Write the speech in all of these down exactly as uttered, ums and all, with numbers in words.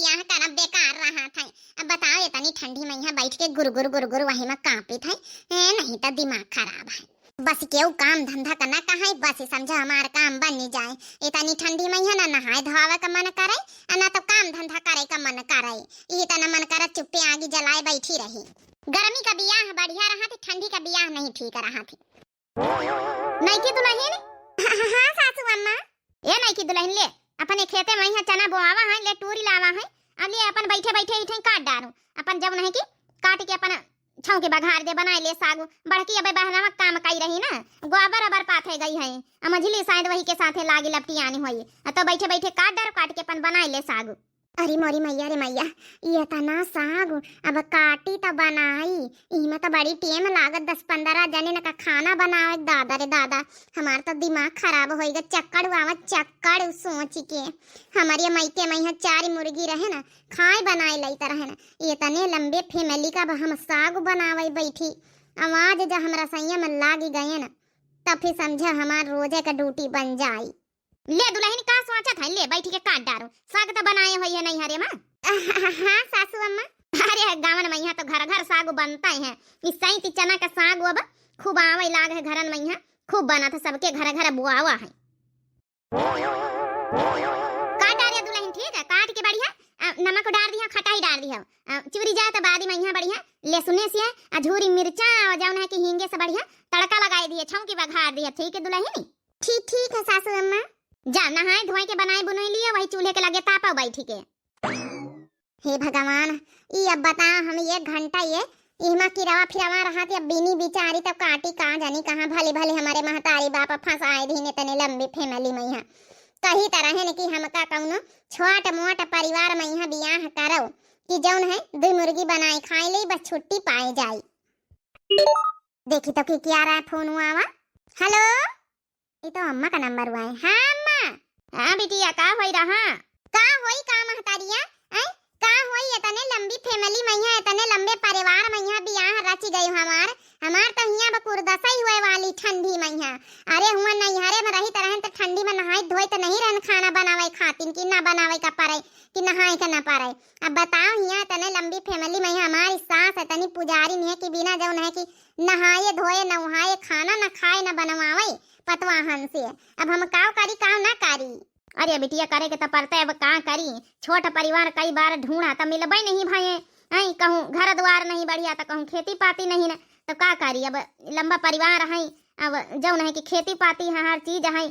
बियाह करब बेकार रहत है। अब बताओ, इतनी ठंडी में यहाँ बैठ के गुरगुर गुरगुर वही में कांपित है। ए, नहीं तो दिमाग खराब है। बस केहू काम धंधा का ना कहाई, बस समझो हमार काम बनी जाए। इतनी ठंडी में यहाँ ना नहाए धोआवे का मन करे, आ ना तो काम धंधा करे का मन करे। ई तना मन करे चुप्पे आगी जलाए बैठी रही। गर्मी का बियाह बढ़िया रहा थी, ठंडी का बियाह नहीं ठीक रहा थी। नइकी दुलहिन? हाँ, हाँ, सासू अम्मा। ए नइकी दुलहिन, ले, अपने खेते में यहाँ चना बोआवा है, ले टूरी लावा है, अब ले अपन बैठे बैठे इठे काट डारू, अपन जब नहीं की काट के अपन छौंके बघार दे, बनाए ले सागु। बड़की अबे बहनवा काम कई रही ना, गोबर अबर पाथे गई है, आ मझली शायद वही के साथे लागी लपटियानी होई, आ तो बैठे बैठे काट डारू, काट के अपन बनाए ले सागु। अरे मोरी मैया रे मैया, ये तना साग अब काटी त बनाई, इमा त बड़ी टेम लागत, दस पन्द्रह जने न का खाना बनावे, दादा रे दादा, हमार त दिमाग खराब होई गा, चक्कर आवा चक्कर सोच के। हमारे मायके में यहाँ चार मुर्गी रहे ना, खाए बनाए लइत रहे ना, ये तने लंबे family का अब हम साग बनावे बैठी, आवाज जा हमरा सैया में लागी गए ना, तब फिर समझा हमार रोजे का duty बन जाई। ले दुलहिन, का सोचत है? ले बैठ के काट डारू। साग त बनाए होई है नैहरे मा? हाँ सासू अम्मा। अरे गावन में यहाँ तो घर घर साग बनता है। इस सैती चना का साग अब खूब आवे लाग है घरन में यहाँ, खूब बनत है, सबके घर घर बोआवा है। काट डारिया दुलहिन, ठीक है, काट के बढ़िया, अ, नमक डार दिया, खटाई डार दिया, अ, चूरी जाए तो बाद में यहाँ बढ़िया लहसुने से, अ, झूरी मिर्चा और जौन है कि हींगे से बढ़िया तड़का लगाई दिए, छौंकी बघार दिए, ठीक है दुलहिन? ठीक, ठीक है सासू अम्मा। जा नहाए धोए के बनाए बुनई लिया, वही चूल्हे के लगे तापा बैठी के। हे भगवान, ई अब बता हम एक घंटा ये इहमा किरवा फिरवा रहत या बीनी बिचारी तब काटी का जानी कहाँ भले भले हमारे महतारी बाप फंसाए दीन इतने लंबी family में यहाँ। कही तरह है कि हमका कौनो छोट मोट परिवार में यहाँ बियाह करो कि जौन है दुई मुर्गी बनाए खाए ले बस छुट्टी पाए जाई। देखी तो कि क्या रहा फोन हुआ आवा। हेलो, ये तो अम्मा का नंबर हुआ है। हाँ अम्मा। हाँ बिटिया, का होई रहा? का होई का महतारिया? ऐ, का होई इतने लंबी family में यहाँ, इतने लंबे परिवार में यहाँ बियाह रच गयो हमार। हमार तो हियाँ बकुरदसा ही हुए वाली ठंडी में यहाँ। अरे हुआ नैहरे में रही तरहन तो ठंडी में नहाई धोई तो नहीं रहन खाना बनावे खातिन कि ना बनावे का पड़े कि नहाए का ना पड़े। अब बताओ हियाँ इतने लंबी family में यहाँ हमारी सास इतनी पुजारी नहीं है कि बिना जौन है कि नहाए धोए, नहाए, खाना न खाए, न बनवावे पतवाहन से। अब हम काव करी, काव ना करी? अरे बिटिया, करे के त पड़ते, अब का करी? छोट परिवार कई बार ढूंढा त मिलबे नहीं भये। ऐं कहूँ घर द्वार नहीं बढ़िया त कहूँ खेती पाती नहीं न, त का करी? अब लंबा परिवार है, अब जौन है कि खेती पाती है, हर चीज है,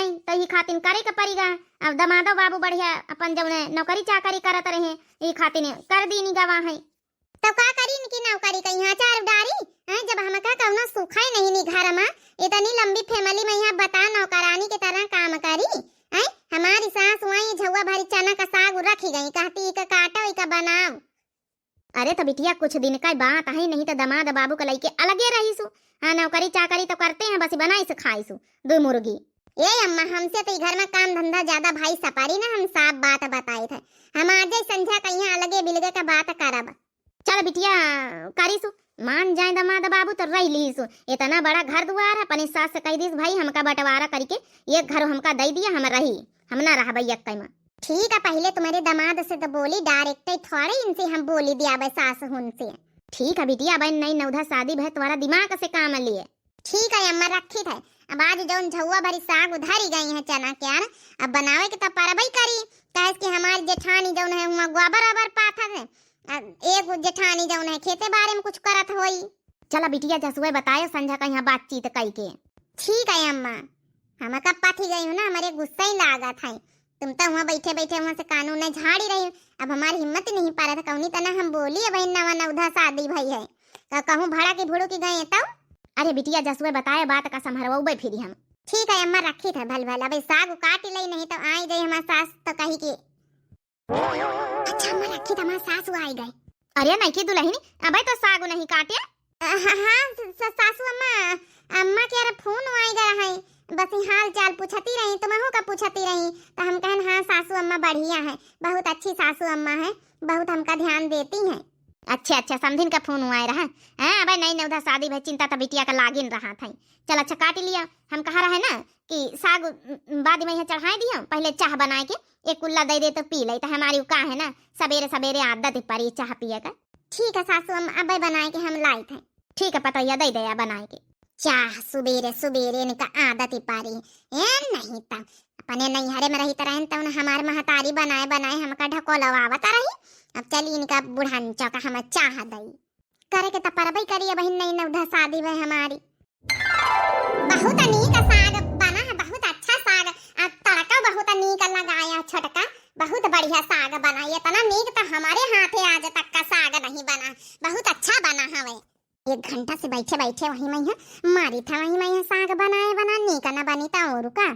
ऐं त ही खातिन करे के पड़ेगा। अब दमादो बाबू बढ़िया अपन जौन है नौकरी चाकरी करत रहे, ई खातिन कर दीनी गवा है। तब का करी इनकी नौकरी का यहाँ चार डारी? हैं, जब हमका कौनो सुखै नहीं नी घर मा, इतनी लंबी family में यहाँ बता नौकरानी की तरह काम करी? हैं, हमारी सास वहीं झउआ भरी चना का साग रखी गई, कहती इका काटो, इका बनाओ। अरे तो बिटिया, कुछ दिन का बात है, नहीं तो दमाद बाबू का लइके अलगे रहीसु। हाँ, नौकरी चाकरी तो करते हैं, बस बनाइसु खाइसु दो मुर्गी। ए अम्मा, हमसे तो ई घर में काम धंधा ज्यादा भाई सपारी ना, हम साफ बात बताए थे। हम आज ही संझा का यहाँ अलगे बिलगे का बात करब। चल बिटिया, करीसु, मान जाए दमाद बाबू तो रह लीसु। इतना बड़ा घर दुआर है, अपनी सास से कह दीस, "भाई, हमका बंटवारा करके एक घर हमका दे दिया, हम रही, हम ना रहबे एक में।" ठीक है, पहले तुम्हारे दमाद से तो बोली, direct ही थोड़े इनसे हम बोली दिया बे सास हुन से। ठीक है बिटिया, अब नई नवधा शादी भय, तुम्हारा दिमाग से काम लिए। ठीक है अम्मा, रखी थे। अब आज जौन झउआ भरी साग उधारी गई है चना के आन, अब बनावे के तो परबई करी, काहे कि हमारी जेठानी जौन है हुआ गोबर ओबर पाथत है, आ, एक जेठानी जौन है खेते बारे में कुछ करत होई। चला बिटिया, जसुए बतायो संझा का यहाँ बातचीत कई के। ठीक है अम्मा, हम कब पथी गई हूँ ना, हमारे गुस्सा ही लागत है। तुम तो वहाँ बैठे बैठे वहाँ से कानून है झाड़ी रही हो। अब हमारी हिम्मत ही नहीं पड़त, कौनी तना हम बोली, अब नवा नवधा शादी भई है, तो कहूँ भड़की भुड़की गए तब। अरे बिटिया, जसुए बताए बात का संभरवाउबे फिरी हम। ठीक है अम्मा, रखी थे भल भल, अब साग काट ले, नहीं तो आई जाई हमार सास तो कही कि अच्छा अम्मा, रखी त हमार सासू आई गए। अरे नइकी दुलहिनी, अबे तो सागु नहीं काटे। अ, हाँ, हाँ, स-, स-, सासू अम्मा, अम्मा के यार फोन आई गया है, बस ही हाल चाल पूछती रही, तुमहू का पूछती रही, तो हम कहन हाँ सासू अम्मा बढ़िया है, बहुत अच्छी सासू अम्मा है, बहुत हमका ध्यान देती हैं। अच्छा, अच्छा, समधिन का फोन हुआ रहा। हाँ, अबे नई नवधा शादी भई, चिंता त बिटिया का लागिन रहा था। चल, अच्छा, काट लिया। हम कहा रहे ना कि साग, उम, बाद में यहाँ चढ़ाई दियो, पहले चाह बनाए के एक कुल्ला दे दे तो पी ले, तो हमारी का है ना, सबेरे सबेरे आदत परी चाह पिए का। ठीक है सासू, हम अबे बनाए के हम लाई थे। ठीक है पतोहिया, दे दे या बनाए के। चाह सुबेरे सुबेरे इनका आदत ही पारी। ए नहीं त अपने नैहरे में रही तरह तउन हमार महतारी बनाए बनाए हमका ढकोलवावत रही। अब चली इनका बुढ़ंचा का हम चाह दई। करे के त परबई करी, अब हिन नई नवधा शादी भई हमारी। बहुत नीक साग बना है, बहुत अच्छा साग। आ तड़का बहुत नीक लगाया छोटका, बहुत बढ़िया साग बना। इतना नीक त हमारे हाथे आज तक का साग नहीं बना। बहुत अच्छा बना हवे। एक घंटा से बैठे बैठे वही मइहाँ मारी था, वही मइहाँ साग बनाए बना, नीक न बनी त और का।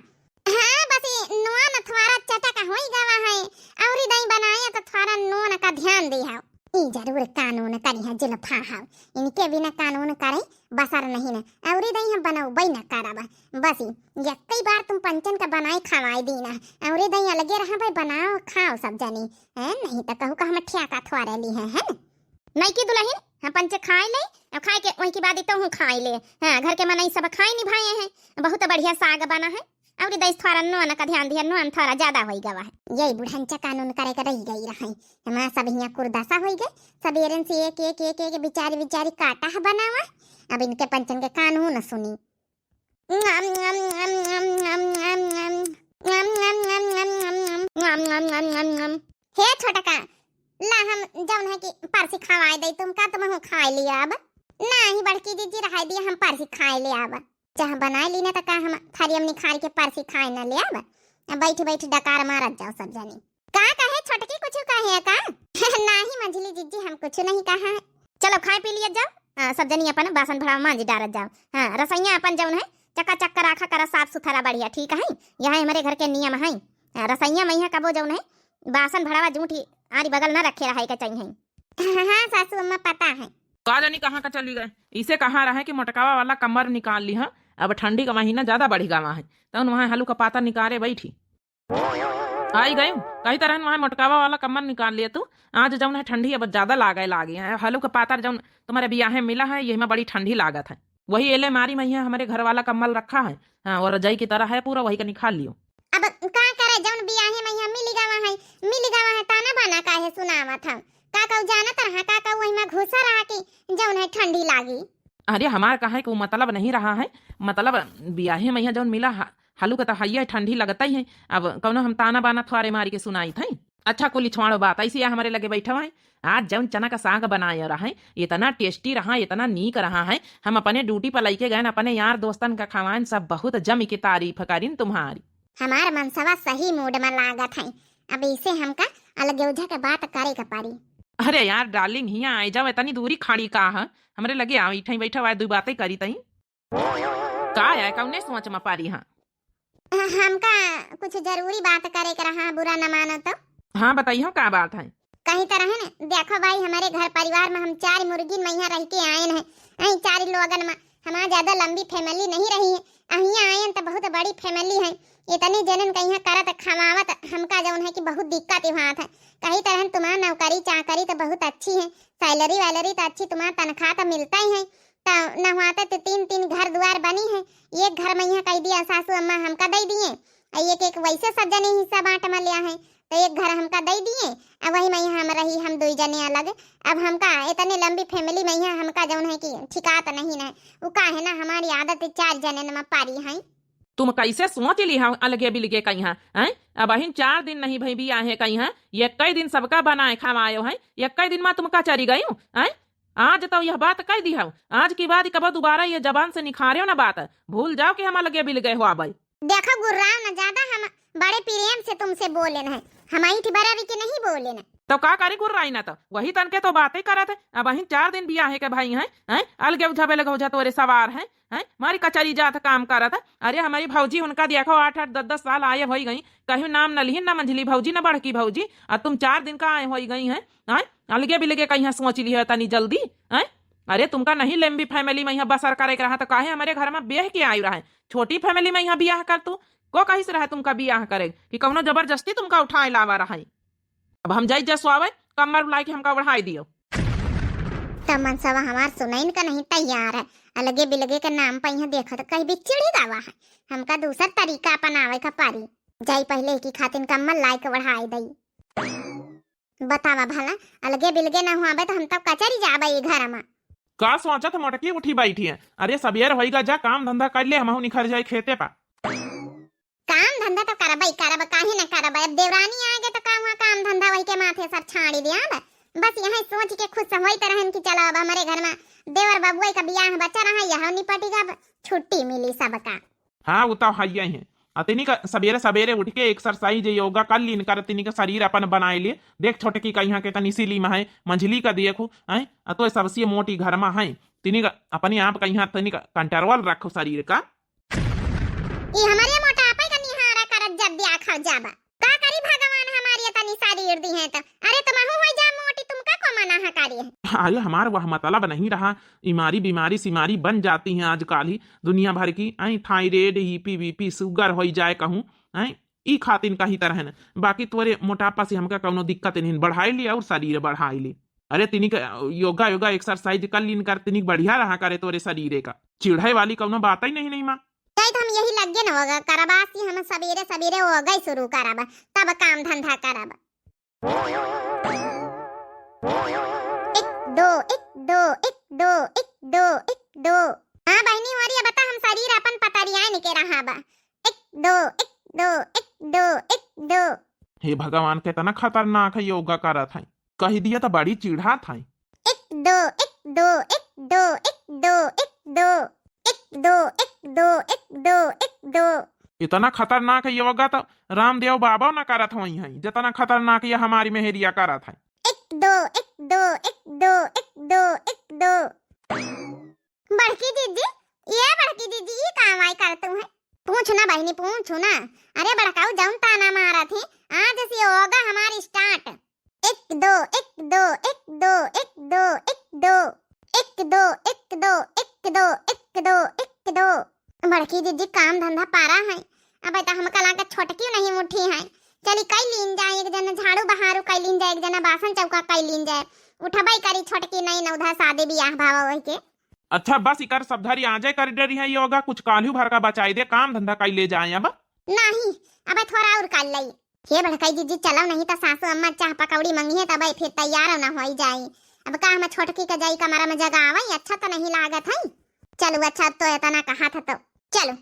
हाँ, बस ये नून थोड़ा चटक होई गवा है, औरी दई बनाए तो थोड़ा नून का ध्यान दी है। ई जरूर कानून करी है जुल्फा है, इनके बिना कानून करे बसर नहीं न, औरी दई हम बनौबई न करब। बस ये कई बार तुम पंचन का बनाए खवाए दी ना, औरी दई अलगे रहा भाई, बनाओ खाओ सब जनी, है नहीं तो कहू का हम ठियाका थोड़े ली है, है न? नइकी दुलहिन, हम पंचे खाए ले, अब खाए के वही के बाद तो हूँ खाए ले। हाँ, घर के मनई सब खाए निभाए हैं, बहुत बढ़िया साग बना है। और दई थोड़ा नून का ध्यान दिया, नून थोड़ा ज्यादा होई गवा है। यही बुढ़ंचा कानून करे के रही गई रहे, हमार सब हियाँ कुरदासा होई गए। सबेरन से एक एक एक एक बिचारी बिचारी काटा है बनावा, अब इनके पंचन के कानून सुनी। हे छोटका, ला हम जौन है कि परसी खवाए दई तुमका, तुमहू खाए लिया अब। नाही बड़की जीजी, रहाई दिया, हम परसी खाए ले आब। चाह बनाए ली ना त का हम थरियम निखार के परसी खाए न ले आब? बैठ बैठ डकार मारत जाओ सब जनी। का कहे छोटकी, कुछ कहे का? नाही मंझली जीजी, हम कुछ नहीं कहा है। चलो खाए पी लिया जाओ, आ, सब जनी अपन बासन भड़ा मांज डारत जाओ। हाँ, रसोइया अपन जौन है चकाचक राखा करा, साफ सुथरा बढ़िया, ठीक है? यह हमरे घर के नियम है। हाँ, रसोइया मइहाँ कबो जौन है बासन भड़वा जूठी आरी बगल न रखे रहे के चाहिए। हाँ, हाँ, सासू अम्मा पता है। का जानी कहाँ का चली गए, इसे कहाँ रहे कि मोटकावा वाला कमर निकाल ली है। अब ठंडी का महीना ज्यादा बढ़ी गवा है, तौन वहाँ हलू का पाता निकारे बैठी। आई गई, कही तरह वहाँ मोटकावा वाला कमर निकाल लिए तू। आज जौन है ठंडी अब ज्यादा लागे लागे है, हलू का पातर जौन तुम्हारे बियाहे मिला है, यही में बड़ी ठंडी लागत है। वही एले मारी मइहाँ हमरे घर वाला कम्बल रखा है, हाँ, और रजाई की तरह है पूरा, वही का निकाल लियो। अब का करे, जौन बियाहे मइहाँ मिल गवा है, मिल गवा है, ताना बाना काहे सुनावत है? का कहू जानत रहा, का कहू वही में घुसा रहा कि जौन है ठंडी लागी। अरे हमार कहे को मतलब नहीं रहा है, मतलब बियाहे मइहाँ जौन मिला हा, हलू का तो हइया ठंडी लगता ही है। अब कौनो हम ताना बाना थ्वारे मारी के सुनाई थे। अच्छा कुली छोड़ो बात, ऐसी है हमरे लगे बैठा है। आज जौन चना का साग बनाया रहा है, इतना tasty रहा, इतना नीक रहा है। हम अपने duty पर लइके गए, अपने यार दोस्तन का खवाएन, सब बहुत जम के तारीफ करिन तुम्हारी। हमार मनसवा सही mood में लागत है, अब इसे हमका अलगेउझा के बात करे के पड़ी। अरे यार darling, हियाँ आए जाओ, इतनी दूरी खड़ी का है, हमरे लगे आओ, इठाई बैठा हुआ है, दो बातें करी तई। का है, कौने सोच में पारी हाँ? हमका कुछ जरूरी बात करे के रहा, बुरा न मानो तो। हाँ, बताइयो, का बात है? कही तरह है न, देखो भाई, हमरे घर परिवार में हम चार मुर्गिन मइहाँ रह के आयन है। अही चार लोगन में हमार ज्यादा लंबी family नहीं रही है। अहियाँ आयन तो बहुत बड़ी family है। इतने जनन का यहाँ करत खवावत हमका जौन है कि बहुत दिक्कत हुआ था। कही तरह तुम्हार नौकरी चाकरी तो बहुत अच्छी है, salary वैलरी तो अच्छी, तुम्हार तनख्वाह तो मिलता ही है। त नहवाते ते तीन तीन घर दुआर बनी है, एक घर मइहाँ कह दिया सासू अम्मा हमका दे दिए, आ एक एक वैसे सब जने हिस्सा बांट में लिया है, तो एक घर हमका दे दिए, आ वही मइहाँ हम रही, हम दुई जने अलग। अब हमका इतने लंबी family मइहाँ हमका जौन है कि ठिकात नहीं न, उ का है ना, हमारी आदत चार जनन में पारी है। तुम कैसे सोच ली हो अलगे बिलगे कइहाँ, हैं? अब अहिन चार दिन नहीं भई बियाहे कइहाँ, एक्कई दिन सबका बनाए खवायो है, एक्कई दिन मा तुम का चरी गयो, हैं? आज तो यह बात कह दी हो, आज की बाद कबो दोबारा ये जबान से निखार्यो ना बात, भूल जाओ कि हम अलगे बिलगे हो आबे। देखो गुर्राओ ना ज्यादा, हम बड़े प्रेम से तुमसे बोलेन है, हम ऐठ बरारी के नहीं बोलेन। तो का करी गुर्राई ना, तो वही तन के तो बातें करत है। अब अहिन चार दिन बियाहे के भई हैं, हैं? अलगे उझा बेलगे उझा तोरे सवार हैं, हैं? मारी कचरी जात काम करत है। अरे हमारी भौजी उनका देखो आठ आठ दस दस साल आए होई गई, कहीं नाम न लिहिन, न मंझली भौजी, न बड़की भौजी, और तुम चार दिन का आए होई गई हैं, हैं? अलगे बिलगे कइहाँ सोच ली है तनी जल्दी, हैं? अरे तुमका नहीं लंबी family में यहाँ बसर करे के रहा तो काहे हमारे घर में ब्याह के आई रहा है? छोटी family में यहाँ बियाह कर तू, को कहिस रहा तुमका बियाह करे कि कौनो जबरदस्ती तुमका उठाए लावा रहा है? अब हम जाई जसवावे, कम्मर बुलाई के हमका ओढ़ाई दियो। त मनसवा हमार सुनइन का नहीं तैयार है। अलगे बिलगे के नाम पे यहाँ देखत कहीं बिचिड़ी गवा है। हमका दूसर तरीका अपनावे का पारी। जाई पहिले की खातिन कम्मल लाइक बढ़ाए दई। बतावा भला, अलगे बिलगे न हुआबे त हम तब कचरी जाबे ई घर मा। का सोचत मोटकी उठी बैठी है? अरे सबेर होइगा, जा काम धंधा कर ले, हमहू निखर जाए खेते पा। काम धंधा तो करबे करब, काहे न करब? अब देवरानी आगे तो का हुआ, काम धंधा वही के माथे सब छाड़ी दिया। अब बस यही सोच के खुश होइत रहन कि चलो अब हमरे घर मा देवर बबुआ का बियाह बचा रहा, यह निपटी गा, अब छुट्टी मिली सबका। हाँ, वो तो है ही है। आ तिनी का सबेरे सबेरे उठ के एक्सरसाइज, योगा कर लीन कर, तिनी का शरीर अपन बनाए ले। देख छोटकी का यहाँ के तनी सिली मा है, मंझली का देखो, हैं? आ तो सबसे मोटी घर मा है। तिनी का अपने आप का यहाँ तिनी का कंट्रोल रखो शरीर का। ई हमारे मोटापे का निहारा करत जब ब्याह खा जाबा। का करी भगवान हमारी तनी शरीर दी है तो। अरे तुमहू हो जा मोटी, तुमका को मना है करी है। अरे हमार वह मतलब नहीं रहा, इमारी बीमारी सिमारी बन जाती हैं आजकल ही दुनिया भर की, आई थायराइड, ईपी वीपी, शुगर होई जाए कहूँ, आई ई खातिन का ही तरह न। बाकी तोरे मोटापा से हमका कौनो दिक्कत नहीं, बढ़ाई ली और शरीर बढ़ाई ली। अरे तिनी का योगा योगा एक्सरसाइज कर लीन कर, तिनी बढ़िया रहा करे तोरे शरीरे का, चिढ़े वाली कौनो बात ही नहीं, नहीं माँ। कहे तो हम यही लगे न होगा करबा सी, हम सबेरे सबेरे योगा ही शुरू करब, तब काम धंधा करब। एक दो, एक दो, एक दो, एक दो, एक दो। हाँ बहनी, और ये बता हम शरीर अपन पतरियान के रहा बा। एक दो, एक दो, एक दो, एक दो। हे भगवान, कितना खतरनाक है योगा करत है। कही दिया तो बड़ी चिढ़ात है। एक दो, एक दो, एक दो, एक दो, एक दो। एक दो, एक दो, एक दो, एक दो। इतना खतरनाक योगा तो रामदेव बाबा ना करत होई हैं, जितना खतरनाक ये हमारी मेहरिया करत है। एक दो, एक दो, एक दो, एक दो, एक दो। बड़की दीदी, ये बड़की दीदी, ये काम आई करतू है? पूछ ना बहनी, पूछ ना। अरे बड़काऊ जौन ताना मारत है, आज से योगा हमारी start। एक दो, एक दो, एक दो, एक दो, एक दो। एक दो, एक दो, एक दो, एक दो, एक दो। बड़की दीदी काम धंधा पारा है। अब तो हमका लागे छोटकी नहीं उठी है। चली कई लीन जाए, एक जना झाड़ू बहारू कई लीन जाए, एक जना बासन चौका कई लीन जाए। उठबई करी छोटकी नहीं न उधर शादी बियाह भावा वही के। अच्छा बस इकर सब धरी आजे कर डरी है योगा, कुछ काल्हू भर का बचाई दे, काम धंधा कई ले जाए अब। नहीं, अब थोड़ा और कर लई। हे बड़काई दीदी चलो, नहीं तो सासू अम्मा चाह पकौड़ी मंगी है तब फिर तैयार ना होई जाई। अब का हम छोटकी के जाई कमरा में जगावई, अच्छा तो नहीं लागत है। चलो अच्छा, अब तो इतना कहा था तो चलो,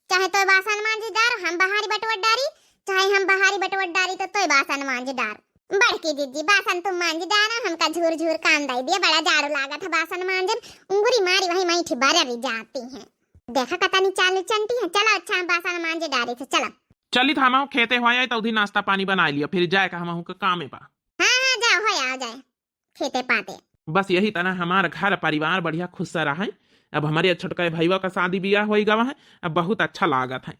चाहे तो बासन मांज डार, हम बहारी बटवट डारी, चाहे हम बहारी बटवट डारी तो तोय बासन मांज डार। बड़की दीदी बासन तुम मांज डार, हमका झूर झूर काम दई दिया, बड़ा झाड़ू लागत है बासन मांजन, उंगरी मारी वही मैठी बररी जाती है। देखा कतनी चालू चंटी है। चलो अच्छा हम बासन मांज डारी थे, चलो। चली था हम खेते हुआ आई तो उधी नाश्ता पानी बना लिया, फिर जाए का हम के कामे पा। हाँ हाँ जाओ, हो आओ जाए खेते पाते। बस यही तना हमार घर परिवार बढ़िया खुश रहा है। अब हमारे छोटका भईवा का शादी बियाह होई गवा है, अब बहुत अच्छा लागत है।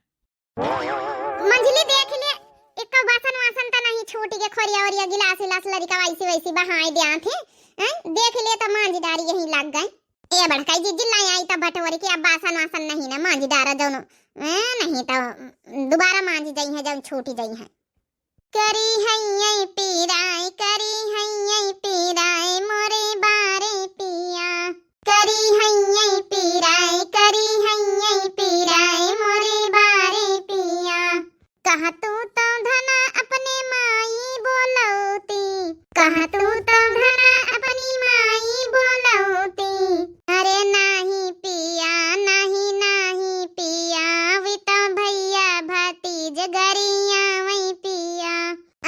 मंझली देख ले, एक बासन वासन त नहीं छूट के, खोरिया ओरिया गिलास इलास लड़का वैसी वैसी बहाए दिया थे। हैं? देख ले तो मांझ डारी यही लग गए। ए बड़काई जीजी लाई आई तो बटोर के, अब बासन वासन नहीं ना मांझ डारा जौन, ए, नहीं तो दोबारा मांझ जाई है जौन छूट जाई है। करी हैये पीराय, करी हैये पीराय मोरे बारे पिया। करी हैये पीराय, करी हैये पीराय मोरे बारे पिया। कहा तू तो धना अपने माई बोलौती, कहा तू तो धना अपनी माई बोलौती। अरे नाही पिया, नाही, नाही पिया, वी तो भैया भतीज गरिया वही पिया।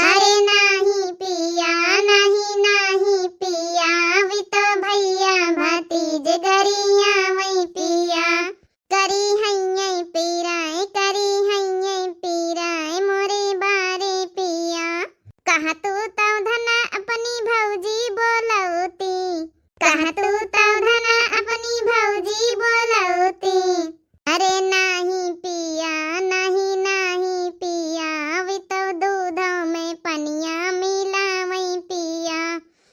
अरे नाही पिया, नाही, नाही पिया, वी तो भैया भतीज गरिया वही पिया। करी हैये पीराय, करी हैये पीराय मोरे बारे पिया। कहा तू तो धना अपनी भौजी बोलौती, कहा तू तो धना अपनी भौजी बोलौती। अरे नाही पिया, नाही, नाही पिया, वी तो दूधों में पनिया मिलावई पिया।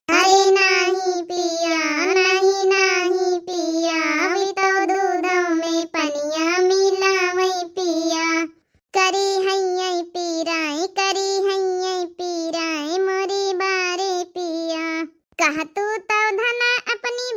अरे नाही पिया, नाही, नाही पिया, वी तो दूधों में पनिया मिलावई पिया। करी हैये पीराय, करी हैये पीराय मोरे बारे पिया। कहा तू तो धना अपनी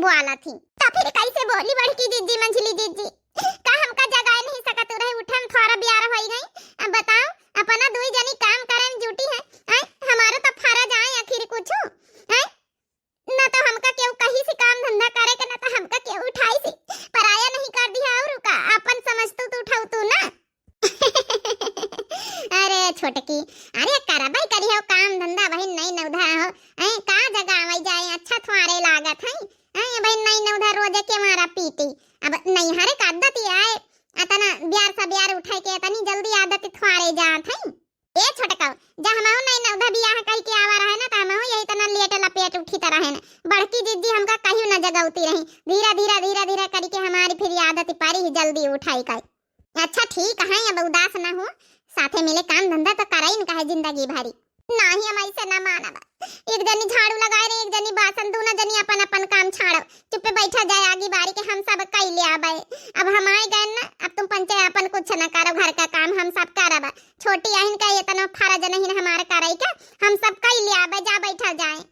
वाला थी। तो फिर कैसे बोली बड़की जिज्जी, मंझली जिज्जी? का हमका जगाए नहीं सकत रहे? उठन थोड़ा बियार होई गई। अब बताओ, अपना दुई जनी काम करे में जुटी है, हैं? हमारो तो फर्ज आए आखिर कुछ, हैं? ना तो हमका केहू कही से काम धंधा करे के, ना तो हमका केहू उठाई से। पराया नहीं कर दिया और का, अपन समझतू तो उठाऊ तू ना। अरे छोटकी, अरे करबै करिहो काम धंधा, बहिन नई नवधा हो, हैं, का जगावै जाए, अच्छा थ्वारे लागत है, हैं, बहिन नई नवधा रोजे के मारा पीटी। अब नैहरे का आदत ही आए, अतना ब्यार सा ब्यार उठै के अतनी जल्दी आदत थ्वारे जात है। ए छोटकौ, जा हमहू नई नवधा बियाह कई के आवा रहे ना, त हमहू यही तना लेट लपेट उठी त रहे ना। बड़की जिज्जी हमका कहियो न जगौती रही, धीरा धीरा धीरा धीरा करी के हमारी फिर आदत परी ही जल्दी उठाई का। अच्छा ठीक है, अब उदास ना हो, साथे मिले काम धंधा तो करइन का है जिंदगी भरी। नाही, हम ऐसे ना मानब। एक जनी झाड़ू लगाए रही, एक जनी बासन, दोनों जनी अपन अपन काम छाड़ो, चुप्पे बैठा जाए आगी बारी के, हम सब कई ले आबे। अब हम आए गए ना, अब तुम पंचे अपन कुछ न करो, घर का काम हम सब करब। छोटी अहिन का इतना फर्ज नहीं हमार करे के, हम सब कई ले आबे, जा बैठा जाए।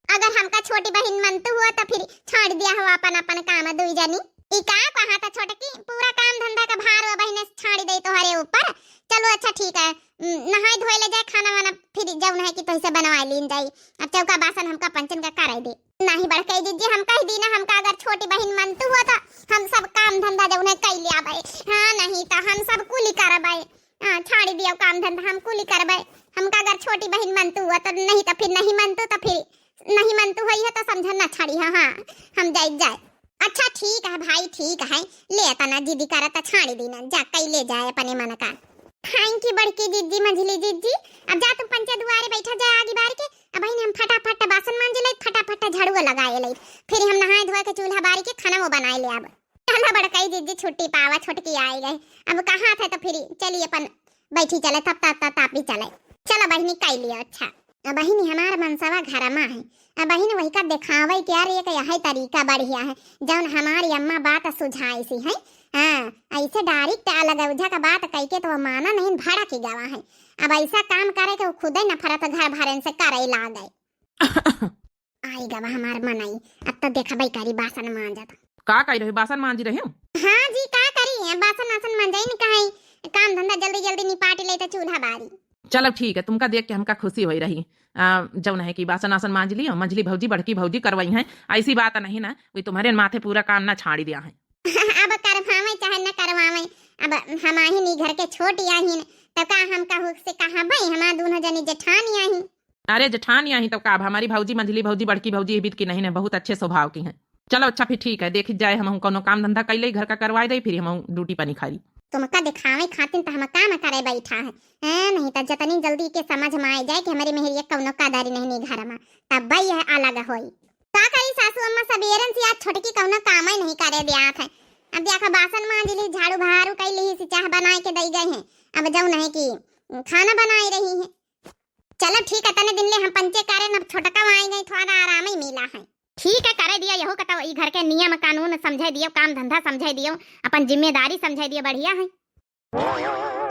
अगर हमका छोटी बहिन मनतू हुआ तो फिर छाड़ दिया हो अपन अपन काम दुई जनी। ई का कहा था छोटकी, पूरा काम धंधा का भार हुआ बहिने से छाड़ी दे तोहरे ऊपर। चलो अच्छा ठीक है, उम, नहाए धोए ले जाए, खाना वाना फिर जौन है कि तोहिसे बनवा लीन जाई। अब चौका बासन हमका पंचन का कराई दे। नहीं बड़कई जिज्जी, हम कह दी ना, हमका अगर छोटी बहिन मनतू हुआ तो हम सब काम धंधा जौन है कई ले आबे। हाँ नहीं तो हम सब कुली करबे। हाँ, छाड़ी दियो काम धंधा, हम कुली करबे। हमका अगर छोटी बहिन मनतू हुआ तो, नहीं तो फिर नहीं मनतू तो फिर नहीं मनतू होई है तो समझ ना छाड़ी है। हाँ, हम जाई जाए। अच्छा ठीक है भाई, ठीक है, ले तना जिदी करत त छाड़ी दी ना, जा कई ले जाए अपने मन का। खाइन की बड़की जिज्जी, मंझली जिज्जी, अब जा तुम पंचे दुआरे बैठा जाए आगी बारी के। अब बहिन हम फटाफट बासन मांज ले, फटाफट झाड़ुआ लगाए ले, फिर हम नहाए धोए के चूल्हा बारी के खाना वो बनाए ले। अब चलो बड़कई जिज्जी छुट्टी पावा, छोटकी आई गई, अब कहाँ थे तो फिर चली अपन बैठी चले, तब तब तब तापी चले। चलो बहिनी कई लियो। अच्छा, अब बहिनी हमार मनसवा घर मा है, अब बहिन वही का देखावे के यार एक यही तरीका बढ़िया है, जौन हमारी अम्मा बात सुझाई सी है। हाँ, ऐसे डायरेक्ट अलग उझा का बात कह के तो वो माना नहीं, भड़क गवा है। अब ऐसा काम करे के वो खुदे नफरत घर भरन से करे लागे। आई गवा हमार मनई, अब तो देखबे करी बासन मांजत। का कही रही, बासन मांजी रही हूँ? हाँ जी, का करी, अब बासन आसन मांजाई न कहीं, काम धंधा जल्दी जल्दी निपाट ले तो चूल्हा बारी। चलो ठीक है, तुमका देख के हमका खुशी होई रही। आ, जौन है कि बासन आसन मांज लियो, मंझली भौजी बड़की भौजी करवाई हैं, ऐसी बात नहीं ना, कोई तुम्हारे माथे पूरा काम ना छाड़ी दिया है। अब करवावे चाहे न करवावे, अब हम आहिन ई घर के छोटी आहिन, तो का हम कहू से कहा भाई, हमार दोनों जनी जेठानी आहिन। अरे जेठानी आहिन तो का, अब हमारी भौजी, मंझली भौजी, बड़की भौजी, ये बीत की नहीं ना, बहुत अच्छे स्वभाव की हैं। चलो अच्छा फिर ठीक है, देखी जाए, हम कौनो काम धंधा कैले घर का करवाए दे, फिर हम ड्यूटी पर निखारी। तुमका दिखावे खातिर तो हम काम करे बैठा है, हैं? नहीं तो जतनी जल्दी के समझ में आ जाए कि हमारी मेहरिया कौनो कदरी नहीं नी घर में, तब भाई यह अलग होई। का करी सासू अम्मा, सबेरन से आज छोटकी कौनो काम ही नहीं करे दिया थे। अब देखा बासन मांज ली, झाड़ू बहारू कई ली, से चाह बनाए के दई गए हैं, अब जौन है कि खाना बनाए रही है। चलो ठीक है, तने दिन ले हम पंचे करे, अब छोटका आए गए, थोड़ा आराम ही मिला है। ठीक है, करे दिया यहू कतौ, ई घर के नियम कानून समझे दियो, काम धंधा समझे दियो, अपन जिम्मेदारी समझे दियो, बढ़िया है।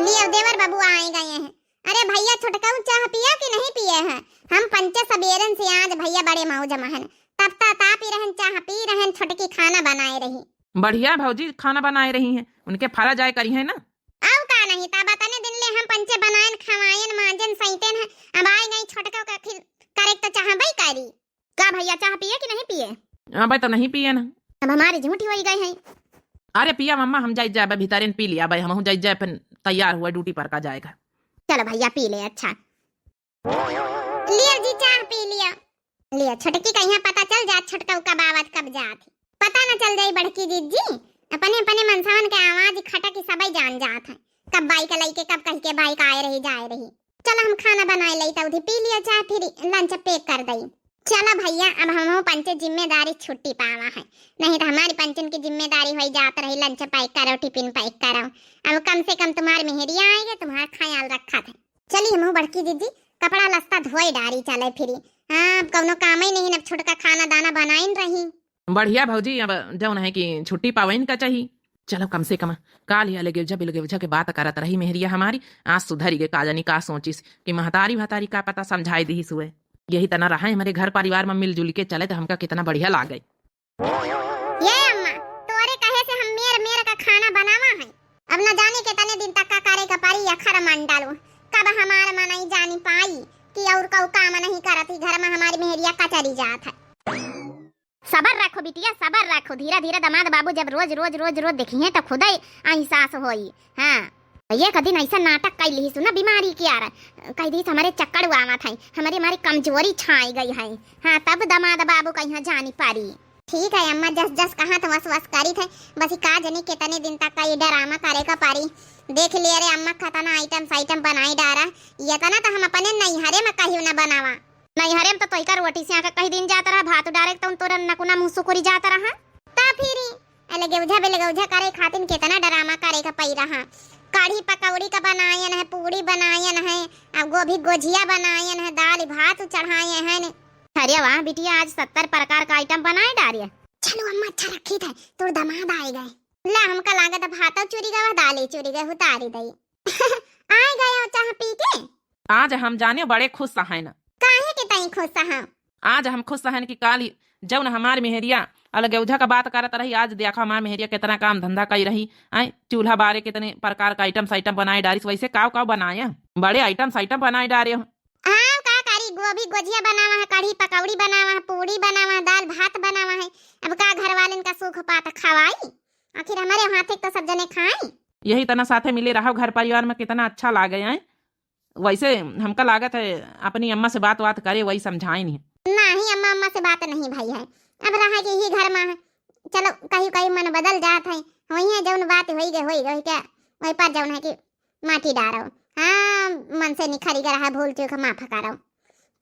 लियो देवर बाबू आए गए हैं। अरे भैया छोटकाऊ चाह पिया कि नहीं पिए हैं? हम पंचे सबेरन से आज भैया बड़े मौज में हन। तब ता ता पी रहन, चाह पी रहन, छोटकी खाना बनाए रही। बढ़िया भौजी खाना बनाए रही हैं, उनके फरा जाए करी है ना। अब का नहीं ता बतने दिन ले हम पंचे बनाएन, खवाएन, मांजन, सैतेन है। अब आए गई छोटका का खिल करे तो चाह बई करी। का भैया, चाह पिए कि नहीं पिए? अबे तो नहीं पिए ना। अब हमारी झूठी होई गई है। अरे पिया मम्मा, हम जाई जाए भीतरे पी लिया भाई, हम जाई जाए फिर तैयार हुआ ड्यूटी पर का जाएगा। चलो भैया पी ले। अच्छा लियो जी, चाह पी लियो। लियो छोटकी का यहाँ पता चल जात, छोटका का बावत कब जात है, पता न चल जाई बड़की जिज्जी। अपने अपने मनसवन के आवाज खटक सबई जान जात है, कब बाइक लइके कब कह के बाइक आए रही जाए रही। चलो हम खाना बनाए लई, तौधी पी लियो चाय, फिर लंच पैक कर दई। चलो भैया, अब हमहू पंचे जिम्मेदारी छुट्टी पावा है, नहीं तो हमारी पंचन की जिम्मेदारी होई जात रही, लंच पैक करो, टिफिन पैक करो। अब कम से कम तुम्हार मेहरिया आएगे, तुम्हार ख्याल रखा थे। चली हमहू बड़की दीदी कपड़ा लस्ता धोए डारी चले फिरी। हाँ, अब कौनो काम ही नहीं, अब छोटका खाना दाना बनाइन रही। बढ़िया भौजी, अब जौन है कि छुट्टी पावइन का चाही। चलो कम से कम काल ही अलगे उलझा बिलगे उलझा के बात करत रही मेहरिया हमारी, आज सुधरी गए, का जानी का सोचिस कि महतारी भतारी का पता समझाई दिहिस हुए। यही तना रहा हमारे घर परिवार में मिलजुल के चले तो हमका कितना बढ़िया लागे। ये अम्मा, तोरे कहे से हम मेर मेर का खाना बनावा है। अब न जाने कितने दिन तक का करे का परी अखर मंडल। कब हमार मनई जानी पाई कि और कऊ काम नहीं करत ही, घर में हमारी मेहरिया कचरी जात है। सबर रखो बिटिया, सबर रखो, धीरे धीरे दमाद बाबू जब रोज रोज रोज रोज देखिहें तो खुदे एहसास होई। हाँ, एक दिन ऐसा नाटक कइ लिहिस ना बीमारी के आर, कहि दिहिस हमरे चक्कर आवत है, हमरे, हमारी कमजोरी छाई गई है। हाँ, तब दमाद बाबू कहिया जानी पारी। ठीक है अम्मा, जस जस कहा तो वस वस करी थे, बस ई का जनी कितने दिन तक का ये ड्रामा करे का पारी। देख लिए रे अम्मा, खतना आइटम साइटम बनाई डारा, ये तना तो हम अपने नैहरे में कहियो न बनावा। नैहरे में तो तोहिका रोटी से आके कई दिन जात रहा, भात डारे तो तोरा नकुना मुँह सुकुरी जात रहा। ता फिरी अलगेउझा बेलगेउझा करे खातिन केतना ड्रामा करे का पई रहा। कढ़ी पकौड़ी का बनायन है, पूड़ी बनायन है, अब गोभी गोझिया बनायन है, दाल भात चढ़ाए हैं। अरे वाह बिटिया, आज सत्तर प्रकार का आइटम बनाए डारे। चलो अम्मा, अच्छा रखी थे, तोर दमाद आए गए। ला, हमका लागत है भातो चुरी गवा, दाले चुरी गए, उतारी दई। आए गए हो चाह पी के? आज हम जाने बड़े खुश हन। काहे के तई खुश हन? आज हम खुश हन कि काल ही जौन हमार मेहरिया अलगेउझा का बात करत रही, आज देखा हमार मेहरिया कितना काम धंधा कई रही। आए, चूल्हा बारे कितने प्रकार का आइटम साइटम बनाए डारिस। वैसे काव काव बनाए? बड़े आइटम साइटम बनाए डारे हो। हाँ, का करी, गोभी गोझिया बनावा है, कढ़ी पकौड़ी बनावा है, पूड़ी बनावा है, दाल भात बनावा है। अब का घर वालन का सूख पात खवाई? आखिर हमारे हाथे तो सब जने खाई। यही तना साथे मिले रहो घर परिवार में, कितना अच्छा लागे है। वैसे हमका लागत है अपनी अम्मा से बात बात करे, वही समझाए नहीं। नहीं अम्मा, अम्मा से बात नहीं भई है, अब रहा के ही घर में है। चलो कहीं कहीं मन बदल जात है, वही है जौन बात होई गए, होई गए क्या, वही पर जौन है कि माटी डारो। हाँ, मन से निखरी गए रहा, भूल चूक माफ करो।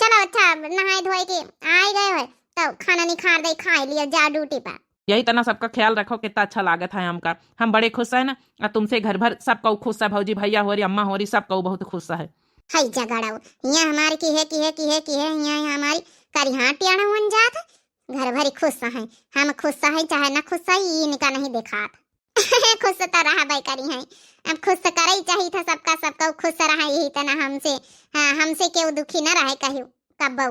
चलो अच्छा, नहाए धोए के आए गए हो तो खाना निखार दे, खाए लियो, जा ड्यूटी पर। यही तना सबका ख्याल रखो, कितना अच्छा लागत है हमका। हम बड़े खुश है ना, आ तुमसे घर भर सब कऊ खुश है, भौजी भैया होरी, अम्मा होरी, सब कऊ बहुत खुश है। हई झगड़ाऊ, यहाँ हमार की है, की है, की है, की है, यहाँ हमारी करिहा टेढ़ा होन जात है। घर भरी खुश है, हम खुश है चाहे ना खुश है, ई इनका नहीं देखात। खुश तो रहबे करी है, अब खुश तो करे ही चाहिए था सबका, सबका खुश रहे, यही तना हमसे, हाँ, हमसे केहू दुखी न रहे कहियो कब्बो।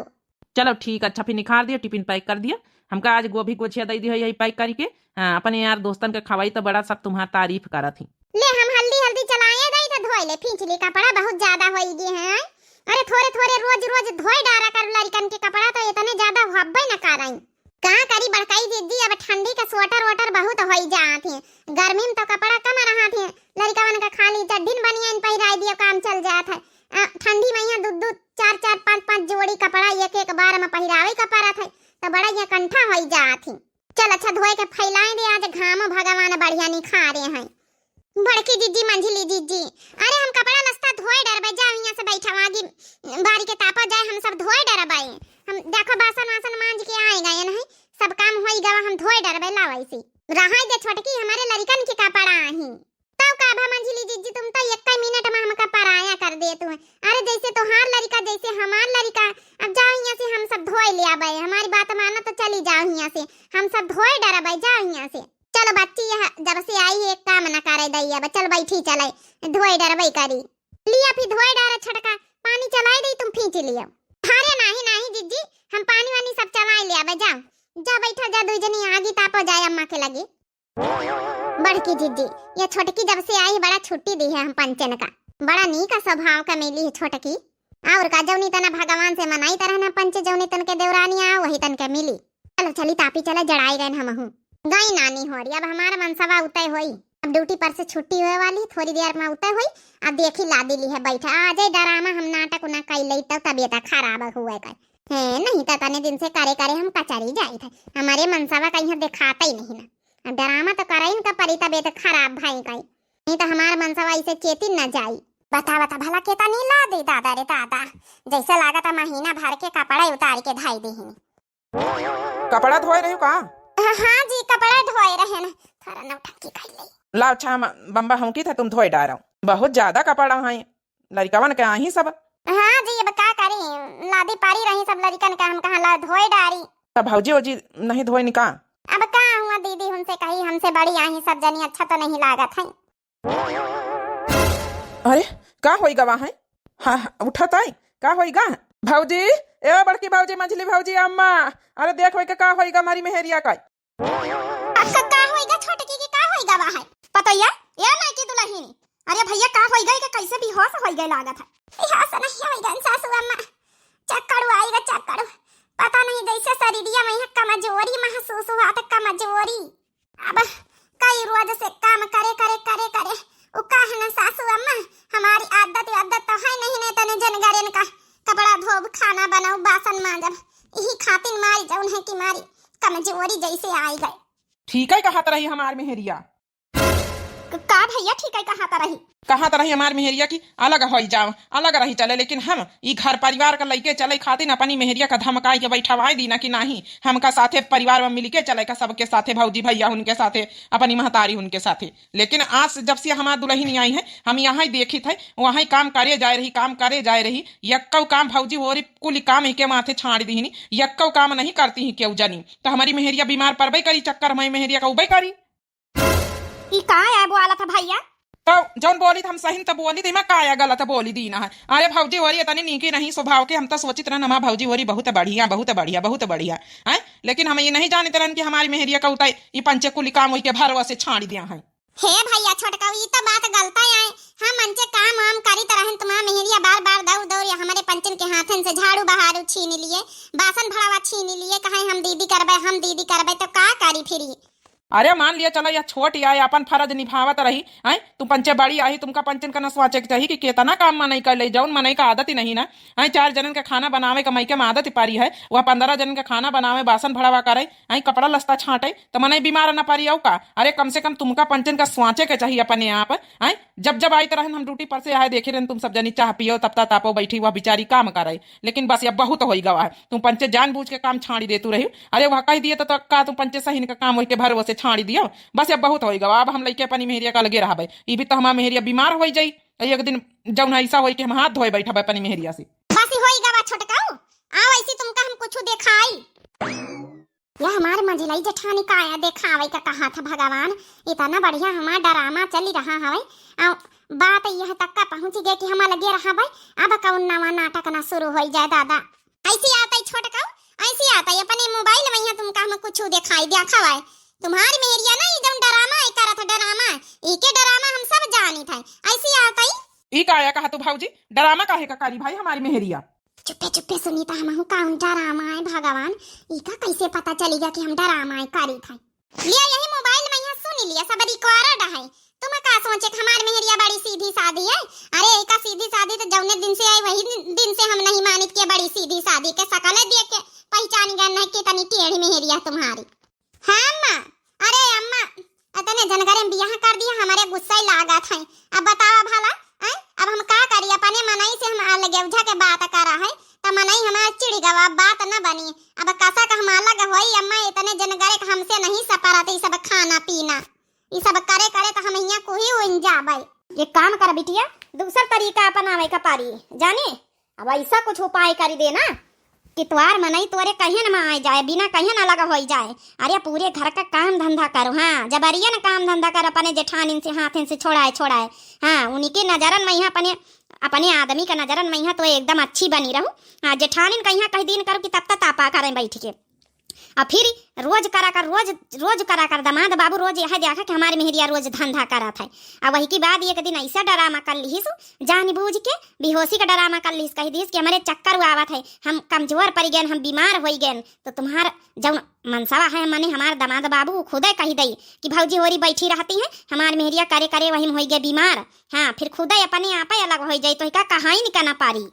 चलो ठीक, अच्छा फिर निखार दिया, टिफिन पैक कर दिया। हमका आज गोभी गोछिया दे दिया, यही पैक करके, हाँ, अपने यार दोस्तन के खवाई तो बड़ा सब तुम्हार तारीफ करत ही। ले हम हल्दी हल्दी चलाए दई तो धोए ले, फींच ली कपड़ा बहुत ज्यादा होई गए हैं। अरे थोरे थोरे रोज रोज धोए डारा कर लड़िकन के कपड़ा, तो इतने ज्यादा हब्बे न कराई। का करी बड़काई जिज्जी, अब ठंडी का स्वेटर वोटर बहुत होई जात है, गर्मी में तो कपड़ा कम रहत है, लड़िकवन का खाली चड्ढिन बनियान पहिराई दियो, काम चल जात है। आ, ठंडी में यहाँ दू दू चार चार पाँच पाँच जोड़ी कपड़ा एक एक बार में पहिरावे का परत है, तो बड़ा ये कंठा होई जात है। चल अच्छा धोए के फैलाए दे, आज घामो भगवान बढ़िया निखारे हैं। बड़की जिज्जी, मंझली जिज्जी, अरे हम कपड़ा लस्ता धोए डरबे, जाओ यहाँ से बैठा, आगी बारी के तापा जाए, हम सब धोए डरबे। हम देखो बासन वासन मांज के आए गए नहीं, सब काम होई गवा, हम धोए डरबे, लाओ ऐसी। रहाई दे छोटकी, हमारे लड़िकन के कपड़ा आही। तब का भा मंझली जिज्जी, तुम तो एक मिनट में हमका पराया कर देत हो। अरे जैसे तोहार लड़िका, जैसे हमार लड़िका। अब जाओ यहाँ से, हम सब धोए ले आबे, हमारी बात मानो तो चली जाओ यहाँ से, हम सब धोए डरबे, जाओ यहाँ से। चलो बच्ची, यह जब से आई है, एक काम न करे दई, अब चल बैठी चले, धोए डरबे करी। लिया फिर धोए डारा छटका, पानी चलाई दई, तुम फींच लियो। अरे नाही, नाही जिज्जी, हम पानी वानी सब चलाई ले आबे, जाओ, जा बैठा, जा दुई जनी आगी तापो जाए अम्मा के लगे। बड़की जिज्जी, ये छोटकी जब से आई बड़ा छुट्टी दी है हम पंचन का, बड़ा नीक स्वभाव का मिली है छोटकी। और का जौनी तना भगवान से मनाई तरह ना पंच जौनी तन के देवरानी आ वही तन के मिली। चलो चली तापी चला, जड़ाई गए हमहू। गई नानी होरी, अब हमार मनसवा उतय होई। अब ड्यूटी पर से छुट्टी होए वाली, थोड़ी देर में उतय होई। अब देखी लादी ली है बैठा, आ जाए डरामा, हम नाटक उना कई लई तब तबीयत खराब हुए का। हे, नहीं तो तने दिन से करे करे हम कचरी जाई थे, हमारे मनसवा कहीं देखाता ही नहीं ना। अब डरामा तो करे इनका परी तबीयत खराब भाई का, नहीं तो हमार मनसवा ऐसे चेतिन न जाई। बता बता भला केता नहीं लादी दादा रे दादा, जैसे लागत है महीना भर के कपड़ा उतार के धाई देहिनी। कपड़ा धोए रही का? हाँ, हाँ जी, कपड़ा धोए रहे न, थोड़ा नौटंकी कर ले। ला अच्छा, हम बम्बा हौंकी था, तुम धोए डारो। बहुत ज्यादा कपड़ा हैं, लड़िकवन के आही सब। हाँ जी, अब का करी, लादी पारी रही सब लड़िकन के, हम कहाँ ला धोए डारी। तब भौजी वौजी नहीं धोए निका? अब का हुआ दीदी, उनसे कही, हमसे बड़ी आही सब जनी, अच्छा तो नहीं लागत है। अरे, का होई गवा है? हाँ, हाँ, उठा ताई, का होई गा? भौजी, ए बड़की भौजी, मंझली भौजी, अम्मा, अरे देख भाई के का होई गा हमारी मेहरिया का। अक्का, का होइगा छोटकी के, का होइगा बा है? पतोहिया, ए नयकी दुलहिनी, अरे भइया, का होइगा के, कैसे बेहोश होइगा लागत है? बेहोश नहीं होइगा सासू अम्मा, चक्कर आइगा, चक्कर। पता नहीं, जैसे शरीरिया में यहाँ कमजोरी महसूस हुआ था, कमजोरी। अब कई रोज से काम करे, करे, करे, करे, उ का है ना सासू अम्मा, हमारी आदत, आदत तो है नहीं, नहीं तने जनगरेन का कपड़ा धोब, खाना बनाऊ, बासन मांजब, यही खातिर मारी जौन है कि मारी कमजोरी जैसे आइगा। ठीक है कहत रही हमार मेहरिया। क-, का भइया, ठीक है कहत रही? कहत रही हमार मेहरिया कि अलग होई जाओ, अलग रही चले, लेकिन हम ई घर परिवार का लइके चले खातिर अपनी मेहरिया का धमकाई के बैठवाई दीना कि नाही, हमका साथे परिवार में मिलके चले का, सबके साथे, भौजी भइया उनके साथे, अपनी महतारी उनके साथे। लेकिन आज जब से हमार दुलहिन आई है, हम यहाँ ही देखित है, वहाँ ही काम करे जाए रही, काम करे जाए रही, यक्कौ काम भौजी होरी कुल काम ही के माथे छाड़ दीनी, यक्कौ काम नहीं करती ही केहू जनी। तो हमारी मेहरिया बीमार पड़बे करी, चक्कर हमारी मेहरिया का उबे करी। ई का है बोला था भइया? तो जौन बोली था हम सही तो बोली थी, मैं का या गलत बोली दीना है? अरे भौजी होरी इतनी नीकी नहीं स्वभाव के, हम तो सोचित रहन हमार भौजी होरी बहुत बढ़िया, बहुत बढ़िया, बहुत बढ़िया, हैं? लेकिन हम ये नहीं जानित रहन कि हमारी मेहरिया का उताई ई पंचे कुली काम वही के भरवा से छाड़ी दिया है। हे भइया छोटका, ई तो बात गलत है। हम अंचे काम वाम करित रहन, तुम्हार मेहरिया बार बार दौड़ दौड़ या हमारे पंचन के हाथन से झाड़ू बहारू छीन लिए, बासन भड़ावा छीन लिए, कहे हम दीदी करबे, हम दीदी करबे, तो का करी फिर? अरे मान लिया चला, यह छोट या अपन फर्ज निभावत रही, हैं? तुम पंचे बड़ी आई, तुमका पंचन का न सोचे के चाहिए कि केतना काम मनई कर ले, जौन मनई का आदत ही नहीं ना, हैं? चार जनन का खाना बनावे का मइके में आदत ही पारी है, वह पन्द्रह जनन का खाना बनावे, बासन भड़ावा करे, हैं? कपड़ा लस्ता छाटे, तो मनई बीमार न पारी, अउ का? अरे कम से कम तुमका पंचन का सोचे के चाहिए अपने आप, हैं? जब जब आइत रहन हम ड्यूटी पर से आए, देखे रहन तुम सब जनी चाह पियो, तपता तापो बैठी, वह बेचारी काम करे, लेकिन बस अब बहुत होई गवा है। तुम पंचे जानबूझ के काम छाड़ी देतू रही। अरे वह कह दिए तो, तो का तुम पंचे सही का काम वही के भरवसे छाड़ी दियो? बस अब बहुत होई गवा, अब हम लइके अपनी मेहरिया का लगे रहबे। ई भी तो हमार मेहरिया बीमार होई जाई, एक दिन जौन ऐसा होई कि हम हाथ धोए बैठबे अपनी मेहरिया से। बस होई गवा छोटकाऊ, आओ ऐसी तुमका हम कुछ दिखाई। या हमार मंझिलाई जेठानी का आया देखावे का कहा था भगवान, इतना बढ़िया हमार ड्रामा चली रहा हवे। आ बात यह तक का पहुँच गए कि हम लगे रहा भाई, अब कौन नवा नाटक ना शुरू होई जाए दादा। ऐसी आता ही छोटकाऊ, ऐसी आता ही अपने मोबाइल में यहाँ तुमका हम कुछ दिखाई दिया खवाए। तुम्हारी मेहरिया ना ये जौन ड्रामा है करत है ड्रामा, इके ड्रामा हम सब जानी था। ऐसी आता ही। ई का आया कहा तू भौजी, ड्रामा काहे का करी भाई हमारी मेहरिया? चुप्पे चुप्पे सुनी त हमहू कौन ड्रामा है भगवान, इका कैसे पता चलिगा कि हम ड्रामा है करी थे? लिया यही मोबाइल में यहाँ सुन लिया, सब रिकॉर्ड है। तुम का सोचे कि हमार मेहरिया बड़ी सीधी सादी है? अरे इका सीधी सादी तो जौने दिन से आई वही दिन, दिन से हम नहीं मानित के बड़ी सीधी सादी के, सकले देख के पहचान गए नहीं कितनी टेढ़ी मेहरिया तुम्हारी। हाँ अम्मा, अरे अम्मा, इतने जनगरे में बियाह कर दिया, हमारे गुस्सा ही लागत है। अब बतावा भला, हैं? अब हम का करी, अपने मनई से हम अलगेउझा के बात करा है, त मनई हमार चिढ़ गवा, अब बात न बनी। अब कसा का हम अलग होई अम्मा, इतने जनगरे के हमसे नहीं सपरत, ई सब खाना पीना, ई सब करे करे त हम हियाँ कुही उन जाबे। एक काम कर बिटिया, दूसर तरीका अपनावे का पारी, जाने? अब ऐसा कुछ उपाय करी देना कि तोहार मनई तोरे कहियन में आए जाए, बिना कहियन अलग होई जाए। अरे पूरे घर का काम धंधा करो, हाँ, जबरियन काम धंधा कर, अपने जेठानिन से हाथन से छोड़ाए छोड़ाए, हाँ, उनके नजरन में यहाँ अपने, अपने आदमी का नजरन में यहाँ तो एकदम अच्छी बनी रहू। हाँ, जेठानिन का यहाँ कह दिन करो कि तब तक तापा करें बैठ के। आ फिर रोज करा कर, रोज, रोज करा कर, दमाद बाबू रोज यह देखा कि हमारे मेहरिया रोज धंधा करत है। आ वही के बाद एक दिन ऐसा ड्रामा कर लिहिस, जान बूझ के बेहोशी का ड्रामा कर लिहिस, कह दिहिस कि हमारे चक्कर आवत है, हम कमजोर पड़ गए, हम बीमार हो गए। तो तुम्हार जौन मनसवा है, माने हमार दमाद बाबू खुदे कह दई कि भौजी होरी बैठी रहती हैं, हमार मेहरिया करे करे वही में होई गए बीमार। हाँ, फिर खुदे अपने आप अलग हो जाई, तो का कहाई निका ना पारी।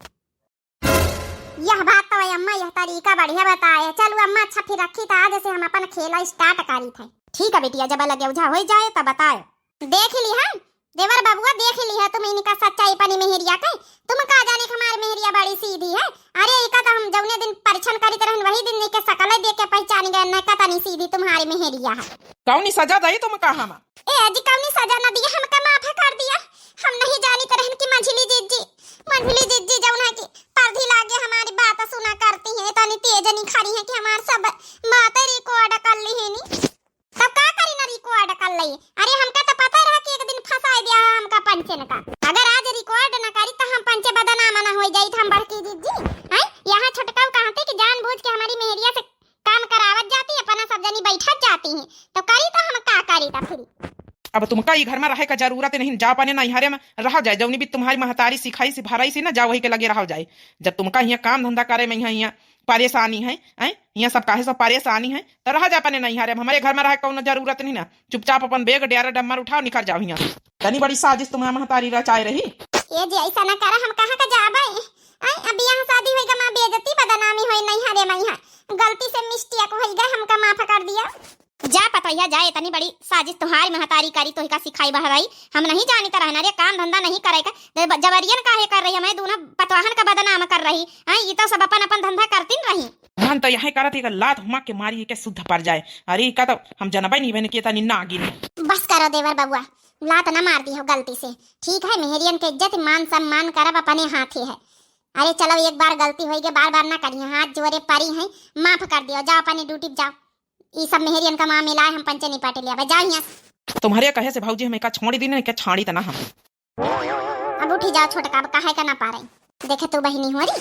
यह बात तो है अम्मा, यह तरीका बढ़िया बताए। चलो अम्मा, अच्छा फिर रखी तो आज से हम अपन खेला start करी थे। ठीक है बिटिया, जब अलगेउझा हो जाए तब बताए। देख ली हम, देवर बबुआ, देख ली है तुम इनका सच्चाई अपनी मेहरिया के। तुम का जाने कि हमारी मेहरिया बड़ी सीधी है। अरे इका तो हम जौने दिन परीक्षण करीत रहन वही दिन इके सकल देख के पहचान गए न कतनी सीधी तुम्हारी मेहरिया है। कौनी सजा दई तुमका हम? ए जी, कौनी सजा न दिया, हमका माफ कर दिया। हम नहीं जानित रहन कि मंझली जिज्जी, मंझली जिज्जी जौन है कि पर्दी लागे हमारी बात सुना करती है, इतनी तेज निखरी है कि हमार सब बातें record कर ली है नी। तब का करी ना record कर लई? अरे हमका तो पता रहा कि एक दिन फंसाई दिया है हमका पंचन का। अगर आज record न करी तो हम पंचे बदनाम ना हो जाई हम बड़की जिज्जी। हैं? यहाँ छोटकाऊ कहते कि जानबूझ के हमारी मेहरिया से काम करावत जाती, अपना सब जनी बैठत जाती हैं। अब तुमका ई घर में रहे का जरूरत नहीं, जाओ अपने नैहरे में रहो जाए, जौनी भी तुम्हारी महतारी सिखाई सी भराई सी ना, जाओ वही के लगे रहो जाए। जब तुमका हियाँ काम धंधा करे में हियाँ, हियाँ परेशानी है, हैं? हियाँ सब काहे सब परेशानी है, तो रहो जाओ अपने नैहरे में, हमारे घर में रहे कौनो जरूरत नहीं ना। चुपचाप अपन बैग डेरा डम्मर उठाओ, निकल जाओ हियाँ। तनी बड़ी साजिश तुम्हारी महतारी रचाए रही। ए जी, ऐसा ना करा, हम कहाँ का जाबे? आई, अब यहाँ शादी होई गा, माँ बेइज्जती बदनामी होई नैहरे में, यहाँ गलती से मिस्टेक होई गा, हमका माफ कर दिया। जा पतोहिया जा, इतनी बड़ी साजिश तुम्हारी महतारी करी, तोहिका सिखाई बहराई, हम नहीं जानी तरह ना रे, काम धंधा नहीं करे का, जब-, जबरियन काहे कर रही, हमें दोनों पतवाहन का बदनाम कर रही। हाँ, ये तो सब अपन अपन धंधा करतीन रही। मन तो यही करत है कि लात हुमा के मारी के शुद्ध पर जाए। अरे का तो हम जनबे नहीं बने कि इतनी नागिन। बस करो देवर बबुआ, लात ना मार दी हो गलती से। ठीक है, मेहरियन के इज्जत मान सम्मान करब अपने हाथे है। अरे चलो, एक बार गलती होई गे, बार बार ना करिए, हाथ जोरे परी हैं, माफ कर दियो, जाओ अपने ड्यूटी पे जाओ। ई सब मेहरियन का मामला है, हम पंचे निपट लिया, जाओ यहाँ से। तुम्हारे कहे से भौजी हमें का छोड़ी दी ना, क्या छाड़ी तना हम। अब उठी जाओ छोटका, अब काहे का ना पारे। देखे तू बहिनी होरी,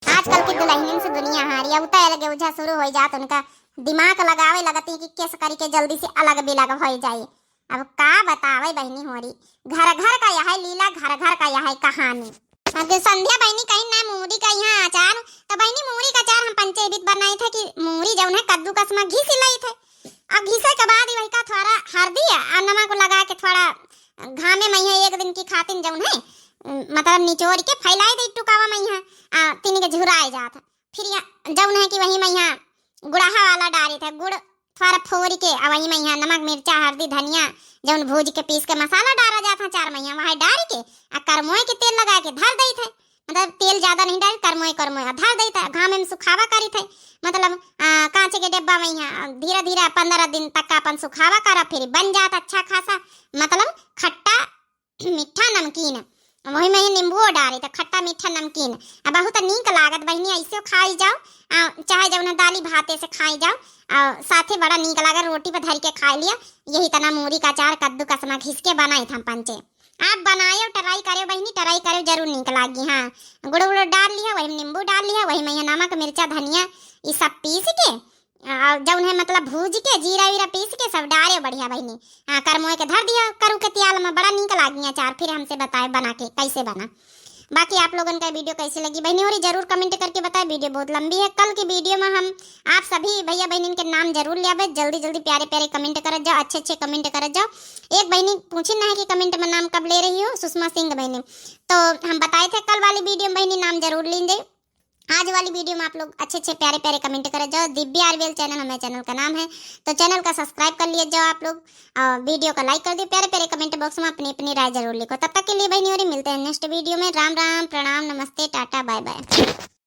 आजकल की दुल्हनियन से दुनिया हारी, अब उता अलगे उझा शुरू हो जात, उनका दिमाग लगावे लगती कि केस करी के जल्दी से अलग बिलग हो जाए। अब का बतावे बहिनी होरी, घर घर का यह लीला, घर घर का यह कहानी। अब संध्या बहिनी कहीं ना मूरी का यहाँ अचार, तो बहिनी मूरी का अचार हम पंचे बीत बनाए थे कि मूरी जौन है कद्दूकस में घिस लाई थे। अब घिसे के बाद ही वही का थोड़ा हल्दी और नमक लगा के थोड़ा घामे में यहाँ एक दिन की खातिन जौन है, मतलब निचोड़ के फैलाए दे टुकावा में यहाँ, आ, तीन के झुराए जात। फिर यहाँ जौन है कि वही में यहाँ गुड़हा वाला डारी थे, गुड़ थोड़ा फोड़ के, आ वही में यहाँ नमक, मिर्चा, हल्दी, धनिया, जौन भूज के पीस के मसाला डारा जात है चार में यहाँ, वही डार के आ करमोए के तेल लगा के धर देत है। मतलब तेल ज्यादा नहीं डारी, करमोए करमोए आ धर देत है, घामे में सुखावा करी थे। मतलब आ, कांचे के डिब्बा में यहाँ धीरे धीरे पंद्रह दिन तक का अपन सुखावा करा, फिर बन जात अच्छा खासा, मतलब खट्टा मीठा नमकीन। वही में नींबुओ डारे तो खट्टा मीठा नमकीन। आ बहुत नीक लागत बहिनी, ऐसे खाई जाओ, आ, चाहे जौन दाली भाते से खाई जाओ, आ, साथे बड़ा नीक लागत, रोटी पे धर के खाई लिया। यही तना मूरी का अचार कद्दूकस में घिस के बनाए थे हम पंचे। आप बनायो, try करो बहिनी, try करो, जरूर नीक लागी। हाँ, गुड़ उड़ डाल लिया, वही में नींबू डाल लिया, वही में ये नमक, मिर्चा, धनिया, ये सब पीस के, आ, जौन है मतलब भूज के, जीरा वीरा पीस के सब डारे बढ़िया बहिनी। हाँ, करमोए के धर दिया करू के तियाल में, बड़ा नीक लागी अचार। फिर हमसे बताए बना के कैसे बना। बाकी आप लोगन का video कैसे लगी बहिनी होरी, जरूर comment करके बताए। Video बहुत लंबी है, कल की video में हम आप सभी भैया बहिनी के नाम जरूर ले आवे। जल्दी जल्दी प्यारे प्यारे comment करत जाओ, अच्छे अच्छे comment करत जाओ। एक बहिनी पूछी ना है कि comment में नाम कब ले रही हो, सुषमा सिंह बहिनी, तो हम बताए थे कल वाली video में बहिनी नाम जरूर लीन दे। आज वाली video में आप लोग अच्छे अच्छे प्यारे प्यारे comment करत जाओ। दिव्या आरवीएल channel हमारे channel का नाम है, तो channel का subscribe कर लिए जाओ आप लोग, और video का like कर दियो। प्यारे प्यारे comment box में अपनी अपनी राय जरूर लिखो। तब तक के लिए बहिनी होरी मिलते हैं next video में। राम राम, प्रणाम, नमस्ते, टाटा, bye bye।